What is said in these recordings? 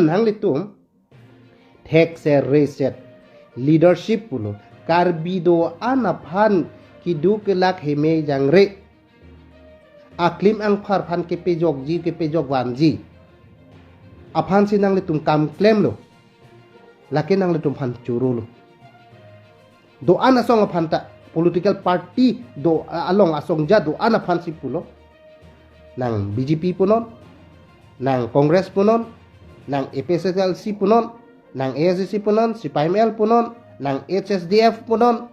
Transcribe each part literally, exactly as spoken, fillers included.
Nanglitum thekser reset leadership pulo, Karbi do-an aphan keduk kelak heme jangre, aklim angphar aphan kepejokji kepejokvanji aphansi nanglitum kam klemlo. Lake nanglitum aphan chorolo. Do-an asong aphan ta, political party do, along asongja do-an aphansi pulo. Nang B J P punon, nang Congress punon, nang A P H L C punon, nang A S D C punon, C P I M L punon, nang H S D F punon,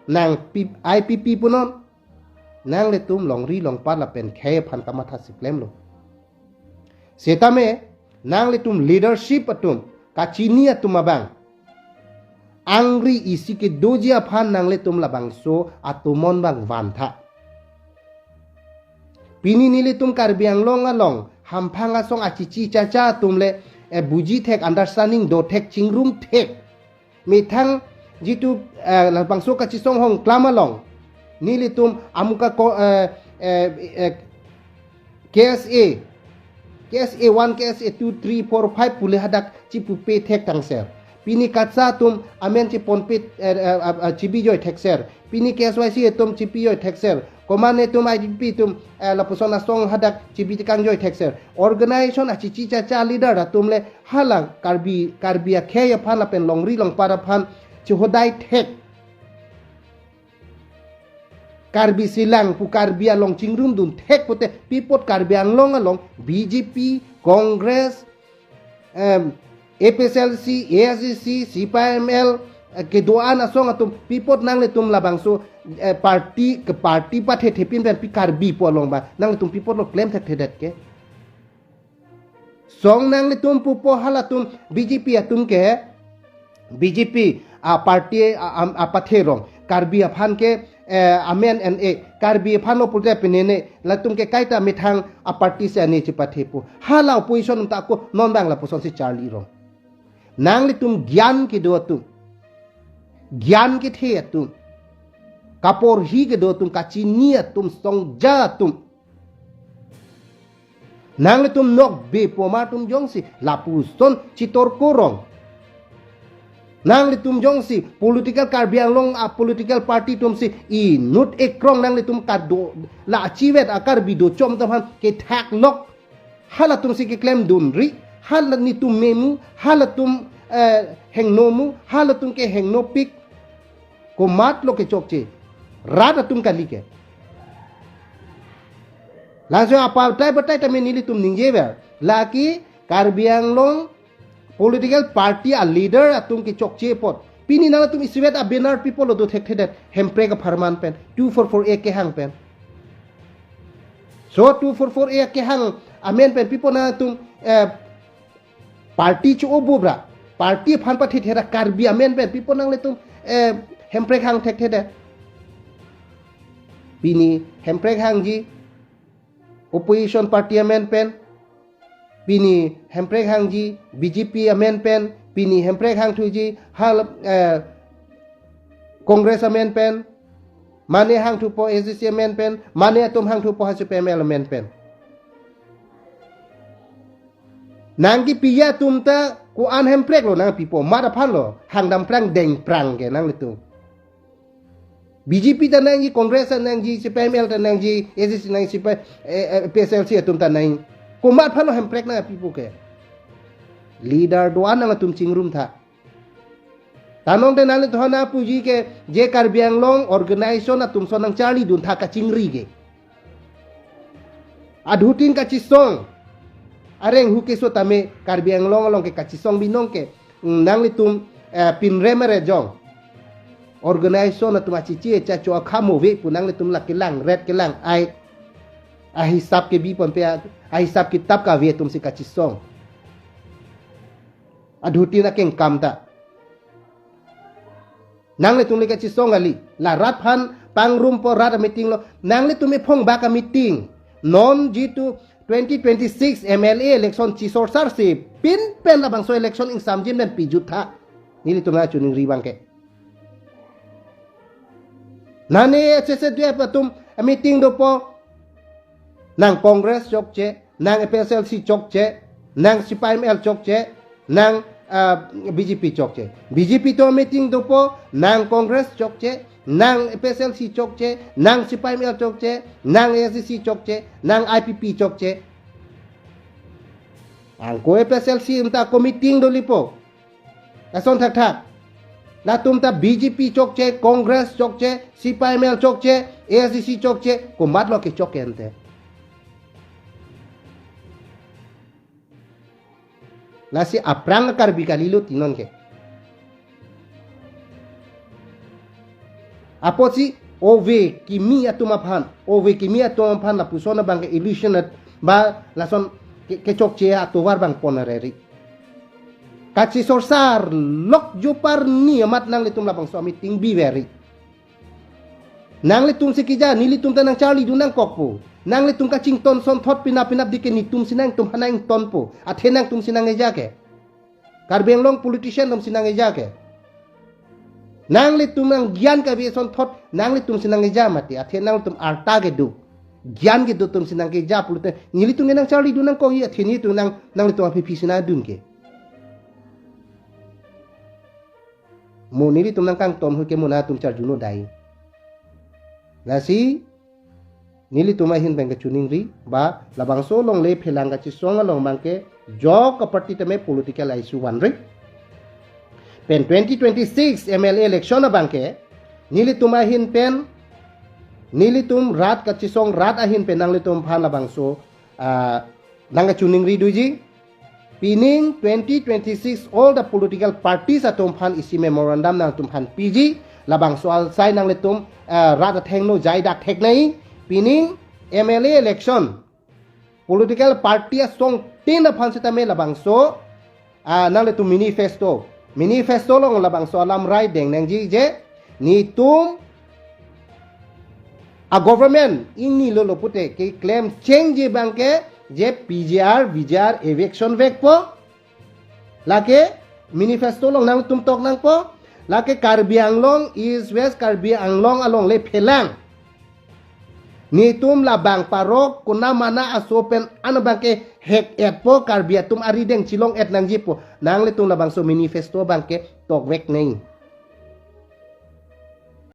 nang P-, I P P punon. Nanglitum longri longpat lapen khei aphan kamathasi klemlo. Setame nanglitum leadership atum, kachini atum abang, angri isi kedoji aphan nanglitum labangso atumon abang vantha. Pini nelitum Karbi Anglong along hamphang asong achichi chacha atum le, eh, buji thek, understanding do thek, chingrum thek. Methang jitu, eh, labangso kachisong hongklam along, nelitum amuka ko, eh, eh, eh, K S A, K S A one, K S A two, three, four, five pule hadak chipupe thek tangser. Pini KATSA atum amen chiponpe, eh, eh, eh, eh, chibijoi thekser. Pini K S Y C atum chibijoi thekser. Komat netum I D P atum, eh, lapuson asong hadak chibi kangjoi thekser. Organization achichi chacha leader atum le hala Karbi, Karbi akhei aphan lapen longri longpat aphan chihodai thek. Karbi silang pu Karbi along chingrum dun thek pute pi apot Karbi Anglong along B J P, Congress, em, A P H L C, A S D C, C P I M L, eh, kedo-an asong atum pi apot nanglitum labangso, eh, party ke party pathe thepin pen pi Karbi pu along ba nanglitum pi apotlo klem thekthedet ke. Song nanglitum pupo halatum B J P atum ke, B J P a party a, a, apathe rong. Karbi aphan ke, eh, amen an e. Karbi aphan lo pulote penene. Latum ke kaita methang a party si ane chipathepo. Hala opposition ta ko non abang lapuson si charli rong. Nanglitum gyan kedo atum, gyan kethe atum, kaporhi kedo atum, kachini atum, songja atum. Nanglitum nokbe pu amat atum jongsi lapuson chitorko rong. Nanglitum jongsi political Karbi Anglong a political party atumsi inut ekrong nanglitum kado la chivet a Karbi do chom atum aphan kethak lok. Halatumsi keklem dunri, hala netum memu, halatum, eh, hengno mu, halatum ke hengno pik. Komatlo kechokche. Rat atum kali ke. Langsung apa batai batai tame nelitum ningjever. Lake Karbi Anglong political party a leader atum kechokche apot. Pini nangtum isivet a banner pi apotlo do thekthedet. Hemprek apharman pen. Two four four A kehang pen. So two four four A kehang amen pen pi apot nangtum, eh, party cho-obubra. Party aphan pathe thera Karbi amen pen pi apot nanglitum, eh, Hemprek hang thekthedet. Pini Hemprek hangji opposition party amen pen. Pini Hemprek hangji B J P amen pen. Pini Hemprek hangthuji hal, eh, Congress amen pen. Mane hangthupo A S D C amen pen. Mane atum hangthupo ha C P I M L amen pen. Nangkepi atum ta ko-an Hempreklo nangpipo, mat aphanlo, hangdam prang deng prang ke nanglitum. B J P ta nangji, Congress ta nangji, C P I M L ta nangji, A S D C nangji, C P I, eh, eh, P S L C atum ta nang. Komat aphanlo Hemprek nangpipo ke. Leader do-an nangtum chingrum tha. Tanong te nangtum thona puji ke je Karbi Anglong organization atum ason nangcharli dun tha kachingri ke. Adhutin kachisong. Areng hu keso tame Karbi Anglong along ke kachisong binong ke. Nanglitum, eh, pinre mere jong. Organization atum achichi echa cho akhamo ave pu nanglitum la kelang ret kelang ai. Ahisap kebi ponpe a, ahisap kitap kave atumsi kachisong. Adhutin akengkam ta. Nanglitum le kachisong kali. La rat aphan pangrumpo rat a meeting lo. Nanglitum ephong bak a meeting. Non jitu twenty twenty-six M L A election chisorsarsi pinpen labangso election ingsamjin pen pijut tha. Nelitum la chuningri abang ke. Nane H S D F atum a meeting dopo. Nang Congress chokche, nang A P H L C chokche, nang C P I M L chokche, nang, ah, B J P chokche. B J P atum meeting dopo, nang Congress chokche, nang F S L C chokche, nang C P I M L chokche, nang A S D C chokche, nang I P P chokche. Anke F S L C atum ta ako meeting dolipo. Lason thakthak. Latum ta B J P chokche, Congress chokche, C P I M L chokche, A S D C chokche, komatlo kechok ente. Lasi aphrang Karbi kalilo ti non ke. Apotsi ove kimi atum aphan, ove kimi atum aphan lapuson abang ke illusion at ba lason ke, kechokche atovar abang pon areri. Kachisorsar lok jopar ni amat nanglitum labangso ameeting biveri. Nanglitum si keja, nelitum ta nangcharlidun nangkokpo. Nanglitum kachington sonthot pinap pinap dike netum si nangtum aphan nangtonpo. Athe nangtum si nangkeja ke. Karbi Anglong politician atum si nangkeja ke. Nanglitum nang gyan kave sonthot, nanglitum si nangkeja mati. Athe nangtum arta kedo, gyan kedo atum si nangkeja pulote, nelitum ke nangcharlidun nangkok, athe netum nang, nanglitum aphi phi si nangdun ke. Mo nelitum nangkangton ahut ke mo nangtum charjuno dai. Lasi nelitum ahin pen kachiningri ba labangso alongle phelang kachisong along abang ke jok aparty tame political issue vanri. Pen twenty twenty-six M L A election abang ke nelitum ahin pen, nelitum rat kachisong rat ahin pen nanglitum aphan labangso, ah, nangkachiningri doji. Pining twenty twenty-six all the political parties atum aphan isi memorandum nangtum aphan piji, labangso asai nanglitum, ah, rat athengno jai dak theknei. Pining M L A election political party asong tin aphan sitame labangso, ah, nanglitum manifesto, manifesto along labangso alam rai deng nangji je netum a government ingnilo lo pute keklem chengji abang ke je P G R, V G R eviction vekpo. Lake manifesto along nangtum tok nangpo. Lake Karbi Anglong East West Karbi Anglong alongle phelang netum labang parok kona mana aso pen an abang ke hek-etpo, Karbi atum arideng chilong-et nangjipo. Nanglitum labangso manifesto abang ke tok veknei.